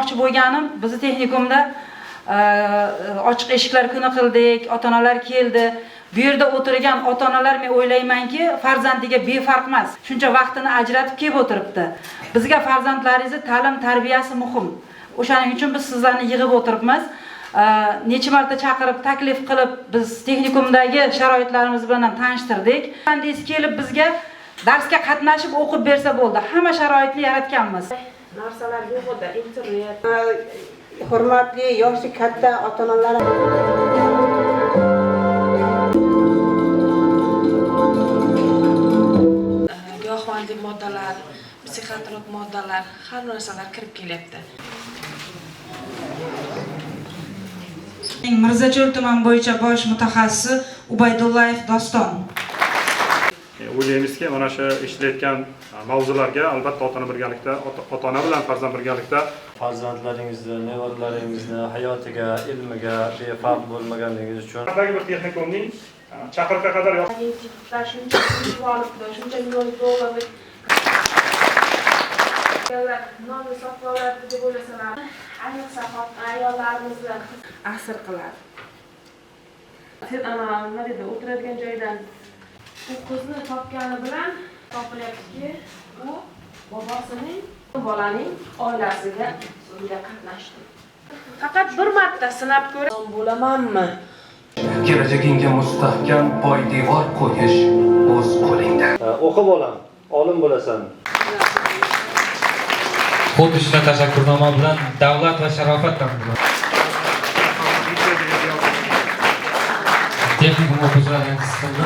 Aytmoqchi bo'lganim, bizni texnikumda ochiq eshiklar kuni qildik, ota-onalar keldi. Bu yerda o'tirgan ota-onalar, men o'ylaymanki, farzandiga befarq emas. Shuncha vaqtini ajratib kelib o'tiribdi. Bizga farzandlaringizni ta'lim tarbiyasi muhim. O'shaning uchun biz sizlarni yig'ib o'tiribmiz. Necha marta chaqirib, taklif qilib, biz texnikumdagi sharoitlarimiz bilan ham tanishtirdik. Farzandingiz kelib bizga darsga qatnashib o'qib bersa bo'ldi. Hamma sharoitni yaratganmiz. Narsalar yo'q edi, internet. Hurmatli yoshi katta ota-onalar. Giyohvandlik moddalar, psixotrop moddalar, har narsalar kirib kelyapti. Mirzacho'l tuman bo'yicha bosh mutaxassisi Ubaydullayev Doston. O'ylaymizki, mana shu eshitilayotgan mavzularga albatta ota-ona birgalikda, ota-ona bilan farzand birgalikda farzandlaringizni, nevaralaringizni hayotiga, ilmiga befarq bo'lmaganligingiz uchun Shahardagi bir texnikumning chaqiriqqa qadar Institutlar shuncha pul olibdi, shuncha million dollarlik nonni sotib oladi deb o'ylasalar, ayniqsa ayollarimizni asir qiladi. Sen nima deydi, o'tiradigan joydan u qizni topgani bilan topilyaptiki, u bobosining bolaning oilasiga unga qatnashdi. Faqat bir marta sinab ko'rib bo'lamanmi? Kelajagingga mustahkam poydevor qo'yish o'z qo'lingda. O'qi bolam, olim bo'lasan. Xuddi shunday tashakkurnoma bilan davlat va sharofat taqdimlandi. Texnikum o'quvchilari his qildi.